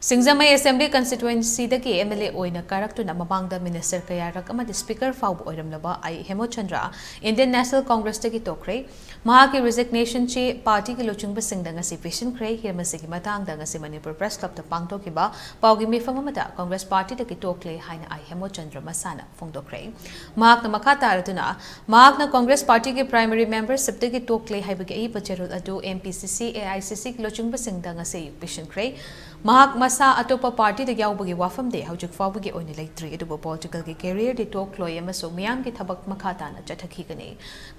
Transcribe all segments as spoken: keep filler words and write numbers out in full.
ꯁꯤꯡꯖꯃꯩ assembly ꯀꯟꯁꯇꯤꯇ꯭ꯋꯦꯟꯁꯤꯗꯒꯤ M L A ꯑꯣꯏꯅ ꯀꯥꯔꯛꯇꯨꯅ ꯃꯃꯥꯡꯗ ꯃꯤꯅꯤꯁꯇꯔ ꯀꯌꯥꯔꯛ ꯑꯃꯗꯤ ꯁ꯭ꯄꯤꯀꯔ ꯐꯥꯎꯕ ꯑꯣꯏꯔꯝꯂꯕ ꯑꯥꯏ ꯍꯦꯃꯣꯆꯟꯗ꯭ꯔ ꯏꯟꯗꯤꯌꯟ ꯅꯦꯁꯅꯦꯜ ꯀꯣꯡꯒ꯭ꯔꯦꯁꯇꯒꯤ ꯇꯣꯛꯈ꯭ꯔꯦ꯫ ꯃꯍꯥꯛꯀꯤ ꯔꯤꯖꯤꯒꯅꯦꯁꯟ ꯆꯦ ꯄꯥꯔꯇꯤꯒꯤ ꯂꯨꯆꯤꯡꯕꯁꯤꯡꯗ ꯉꯁꯤ ꯄꯤꯁꯤꯟꯈ꯭ꯔꯦ꯫ ꯍꯤꯔꯝ ꯑꯁꯤꯒꯤ ꯃꯇꯥꯡꯗ ꯉꯁꯤ ꯃꯅꯤꯄꯨꯔ ꯄ꯭ꯔꯦꯁ ꯀ꯭ꯂꯕꯇ ꯄꯥꯡꯊꯣꯛꯈꯤꯕ ꯄꯥꯎꯒꯤ ꯃꯤꯐꯝ ꯑꯃꯗ ꯀꯣꯡꯒ꯭ꯔꯦꯁ ꯄꯥꯔꯇꯤꯗꯒꯤ ꯇꯣꯛꯂꯦ ꯍꯥꯏꯅ ꯑꯥꯏ ꯍꯦꯃꯣꯆꯟꯗ꯭ꯔ ꯃꯁꯥꯅ ꯐꯣꯡꯗꯣꯛꯈ꯭ꯔꯦ꯫ ꯃꯍꯥꯛꯅ ꯃꯈꯥ ꯇꯥꯔꯗꯨꯅ, ꯃꯍꯥꯛꯅ ꯀꯣꯡꯒ꯭ꯔꯦꯁ ꯄꯥꯔꯇꯤꯒꯤ ꯄ꯭ꯔꯥꯏꯃꯔꯤ ꯃꯦꯝꯕꯔꯁꯤꯞꯇꯒꯤ ꯇꯣꯛꯂꯦ ꯍꯥꯏꯕꯒꯤ ꯑꯏꯕ ꯆꯦꯔꯣꯜ ꯑꯗꯨ ꯑꯦꯝ ꯄꯤ ꯁꯤ ꯁꯤ, ꯑꯦ ꯑꯥꯏ ꯁꯤ ꯁꯤꯒꯤ ꯂꯨꯆꯤꯡꯕꯁꯤꯡꯗ ꯉꯁꯤ ꯑꯌꯨꯛ ꯄꯤꯁꯤꯟꯈ꯭ꯔꯦ꯫ ꯃꯍꯥꯛ ꯃꯁꯥ ꯑꯇꯣꯞꯄ ꯄꯥꯔꯇꯤꯗ ꯌꯥꯎꯕꯒꯤ ꯋꯥꯐꯝꯗꯤ ꯍꯧꯖꯤꯛ ꯐꯥꯎꯕꯒꯤ ꯑꯣꯏꯅ ꯂꯩꯇ꯭ꯔꯤ, ꯑꯗꯨꯕꯨ ꯄꯣꯂꯤꯇꯤꯀꯦꯜꯒꯤ ꯀꯦꯔꯤꯌꯔꯗꯤ ꯇꯣꯛꯂꯣꯏ ꯑꯃꯁꯨꯡ ꯃꯤꯌꯥꯝꯒꯤ ꯊꯕꯛ ꯃꯈꯥ ꯇꯥꯅ ꯆꯠꯊꯈꯤꯒꯅꯤ꯫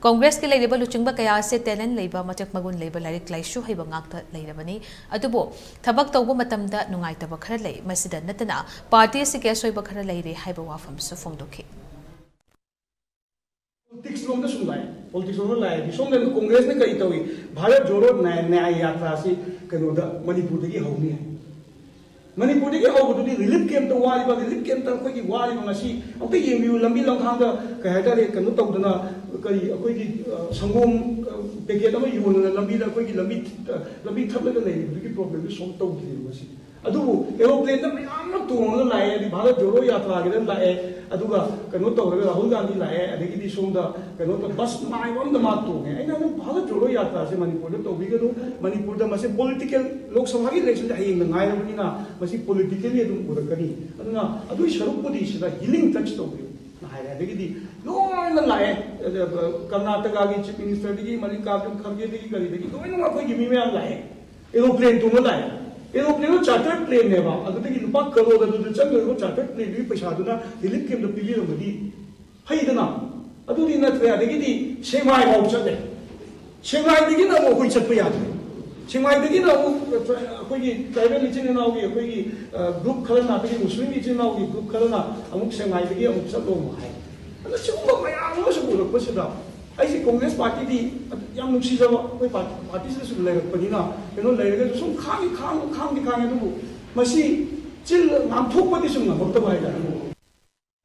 ꯀꯣꯡꯒ꯭ꯔꯦꯁꯀꯤ ꯂꯩꯔꯤꯕ ꯂꯨꯆꯤꯡꯕ ꯀꯌꯥ ꯑꯁꯤ ꯇꯦꯂꯦꯟ ꯂꯩꯕ, ꯃꯁꯛ ꯃꯒꯨꯟ ꯂꯩꯕ, ꯂꯥꯏꯔꯤꯛ ꯂꯥꯏꯁꯨ ꯍꯩꯕ ꯉꯥꯛꯇ ꯂꯩꯔꯕꯅꯤ꯫ ꯑꯗꯨꯕꯨ ꯊꯕꯛ ꯇꯧꯕ ꯃꯇꯝꯗ ꯅꯨꯡꯉꯥꯏꯇꯕ ꯈꯔ ꯂꯩ꯫ ꯃꯁꯤꯗ ꯅꯠꯇꯅ ꯄꯥꯔꯇꯤ ꯑꯁꯤꯒꯤ ꯑꯁꯣꯏꯕ ꯈꯔ ꯂꯩꯔꯦ ꯍꯥꯏꯕ ꯋꯥꯐꯝꯁꯨ ꯐꯣꯡꯗꯣꯛꯈꯤ꯫ ꯄꯣꯂꯤꯇꯤꯛꯁ ꯂꯣꯝꯗ ꯁꯨꯝ ꯂꯥꯛꯑꯦ꯫ ꯄꯣꯂꯤꯇꯤꯛꯁ ꯂꯣꯝꯗ ꯂꯥꯛꯑꯦ꯫ ꯁꯣꯝꯗ ꯀꯣꯡꯒ꯭ꯔꯦꯁꯅ ꯀꯔꯤ ꯇꯧꯏ? ꯚꯥꯔꯠ ꯖꯣꯔꯣ ꯅ꯭ꯌꯥ-, ꯅ꯭ꯌꯥꯌ ꯌꯥꯇ꯭ꯔꯥꯁꯤ ꯀꯩꯅꯣꯗ, ꯃꯅꯤꯄꯨꯔꯗꯒꯤ ꯍꯧꯅꯤ ꯍꯥꯏ꯫ ꯃꯅꯤꯄꯨꯔꯗꯒꯤ ꯍꯧꯕꯗꯨꯗꯤ ꯔꯤꯂꯤꯐ ꯀꯦꯝꯞꯇ ꯋꯥꯔꯤꯕ, ꯔꯤꯂꯤꯐ ꯀꯦꯝꯞꯇ ꯑꯩꯈꯣꯏꯒꯤ ꯋꯥꯔꯤꯕ ꯉꯁꯤ ꯑꯝꯇ ꯌꯦꯡꯕꯤꯌꯨ꯫ ꯂꯝꯕꯤ ꯂꯝꯈꯥꯡꯗ ꯀꯩ ꯍꯥꯏꯇꯥꯔꯦ, ꯀꯩꯅꯣ ꯇꯧꯗꯅ, ꯀꯔꯤ ꯑꯩꯈꯣꯏꯒꯤ, ꯑ, ꯁꯪꯒꯣꯝ, ꯑ, ꯄꯦꯀꯦꯠ ꯑꯃ ꯌꯣꯟꯗꯅ ꯂꯝꯕꯤꯗ ꯑꯩꯈꯣꯏꯒꯤ ꯂꯝꯕꯤ, ꯑ, ꯂꯝꯕꯤ ꯊꯠꯂꯒ ꯂꯩꯔꯤꯕꯗꯨꯒꯤ ꯄ꯭ꯔꯣꯕ꯭ꯂꯦꯝꯗꯨ ꯁꯣꯜꯕ ꯇꯧꯗ꯭ꯔꯤꯕ ꯉꯁꯤ꯫ ꯑꯗꯨꯕꯨ ꯑꯦꯔꯣꯄ꯭ꯂꯦꯟꯗ ꯃꯌꯥꯝ ꯑꯃ ꯇꯣꯡꯉꯒ ꯂꯥꯛꯑꯦ, ꯍꯥꯏꯗꯤ ꯚꯥꯔꯠ ꯖꯣꯔꯣ ꯌꯥꯇ꯭ꯔꯥꯒꯤꯗ ꯂꯥꯛꯑꯦ, ꯑꯗꯨꯒ ꯀꯩꯅꯣ ꯇꯧꯔꯒ ꯔꯥꯍꯨꯜ ꯒꯥꯟꯙꯤ ꯂꯥꯛꯑꯦ, ꯑꯗꯒꯤꯗꯤ ꯁꯣꯝꯗ ꯀꯩꯅꯣ ꯇꯧ-, ꯕꯁ ꯃꯥꯏꯕ ꯑꯝꯗ ꯃꯥ ꯇꯣꯡꯉꯦ꯫ ꯑꯩꯅ ꯑꯗꯨꯝ ꯚꯥꯔꯠ ꯖꯣꯔꯣ ꯌꯥꯇ꯭ꯔꯥꯁꯦ ꯃꯅꯤꯄꯨꯔꯗ ꯇꯧꯕꯤꯒꯅꯨ, ꯃꯅꯤꯄꯨꯔꯗ ꯃꯁꯤ ꯄꯣꯂꯤꯇꯤꯀꯦꯜ, ꯂꯣꯛ ꯁꯚꯥꯒꯤ ꯏꯂꯦꯛꯁꯟꯁꯦ ꯍꯌꯦꯡꯗ ꯉꯥꯏꯔꯕꯅꯤꯅ ꯃꯁꯤ ꯄꯣꯂꯤꯇꯤꯀꯦꯜꯂꯤ ꯑꯗꯨꯝ ꯎꯔꯛꯀꯅꯤ꯫ ꯑꯗꯨꯅ ꯑꯗꯨꯒꯤ ꯁꯔꯨꯛꯄꯨꯗꯤ ꯁꯤꯗ ꯍꯤꯂꯤꯡ ꯇꯆ ꯇꯧꯕꯤꯌꯨꯅ ꯍꯥꯏꯔꯦ꯫ ꯑꯗꯒꯤꯗꯤ ꯂꯣꯏꯅ ꯂꯥꯛꯑꯦ, ꯀꯔꯅꯥꯇꯀꯥꯒꯤ ꯆꯤꯐ ꯃꯤꯅꯤꯁꯇꯔꯗꯒꯤ, ꯃꯜꯂꯤꯀꯥꯔꯖꯨꯟ ꯈꯔꯒꯦꯗꯒꯤ, ꯀꯔꯤꯗꯒꯤ ꯂꯣꯏꯅꯃꯛ ꯑꯩꯈꯣꯏꯒꯤ ꯃꯤ ꯃꯌꯥꯝ ꯂꯥꯛꯑꯦ꯫ ꯑꯦꯔꯣꯄ꯭ꯂꯦꯟ ꯇꯣꯡꯉ ꯂꯥꯛꯑꯦ꯫ ꯑꯦꯔꯣꯄ꯭ꯂꯦꯟꯗꯣ ꯆꯥꯔꯇꯔ ꯄ꯭ꯂꯦꯟꯅꯦꯕ꯫ ꯑꯗꯨꯗꯒꯤ ꯂꯨꯄꯥ ꯀꯔꯣꯔ ꯑꯗꯨꯗ ꯆꯪꯗꯣꯔꯤꯕ ꯆꯥꯔꯇꯔ ꯄ꯭ꯂꯦꯟꯗꯨꯒꯤ ꯄꯩꯁꯥꯗꯨꯅ ꯔꯤꯂꯤꯐ ꯀꯦꯝꯞꯇ ꯄꯤꯕꯤꯔꯝꯃꯗꯤ ꯐꯩꯗꯅ꯫ ꯑꯗꯨꯗꯤ ꯅꯠꯇ꯭ꯔꯦ꯫ ꯑꯗꯒꯤꯗꯤ ꯁꯦꯛꯃꯥꯏ ꯐꯥꯎ ꯆꯠꯂꯦ꯫ ꯁꯦꯛꯃꯥꯏꯗꯒꯤꯅ ꯑꯃꯨꯛ ꯑꯩꯈꯣꯏ ꯆꯠꯄ ꯌꯥꯗ꯭ꯔꯦ꯫ ꯁꯦꯛꯃꯥꯏꯗꯒꯤꯅ ꯑꯃꯨꯛ ꯑꯩꯈꯣꯏꯒꯤ ꯇ꯭ꯔꯥꯏꯕꯦꯜ ꯏꯆꯤꯟ ꯏꯅꯥꯎꯒꯤ, ꯑꯩꯈꯣꯏꯒꯤ, ꯑ, ꯒ꯭ꯔꯨꯞ ꯈꯔꯅ, ꯑꯗꯒꯤ ꯃꯨꯁꯂꯤꯝ ꯏꯆꯤꯟ ꯏꯅꯥꯎꯒꯤ ꯒ꯭ꯔꯨꯞ ꯈꯔꯅ ꯑꯃꯨꯛ ꯁꯦꯛꯃꯥꯏꯗꯒꯤ ꯑꯃꯨꯛ ꯆꯠꯂꯣ ꯑꯃꯨꯛ ꯍꯥꯏ꯫ ꯑꯗꯨꯅ ꯁꯤꯒꯨꯝꯕ ꯃꯌꯥꯝ ꯑꯃꯁꯨ ꯎꯔꯛꯄꯁꯤꯗ ꯑꯩꯁꯦ ꯀꯣꯡꯒ꯭ꯔꯦꯁ ꯄꯥꯔꯇꯤꯗꯤ ꯌꯥꯝ ꯅꯨꯡꯁꯤꯖꯕ, ꯑꯩꯈꯣꯏ ꯄꯥꯔꯇꯤ, ꯄꯥꯔꯇꯤꯁꯤꯗꯁꯨ ꯂꯩꯔꯛꯄꯅꯤꯅ, ꯀꯩꯅꯣ ꯂꯩꯔꯒꯁꯨ ꯁꯨꯝ ꯈꯥꯡꯉꯤ, ꯈꯥꯡ-, ꯈꯥꯡꯗꯤ ꯈꯥꯡꯉꯤ, ꯑꯗꯨꯕꯨ ꯃꯁꯤ ꯆꯤꯜ ꯉꯥꯡꯊꯣꯛꯄꯗꯤ ꯁꯨꯝ ꯉꯝꯃꯛꯇꯕ ꯍꯥꯏꯇꯥꯔꯦ꯫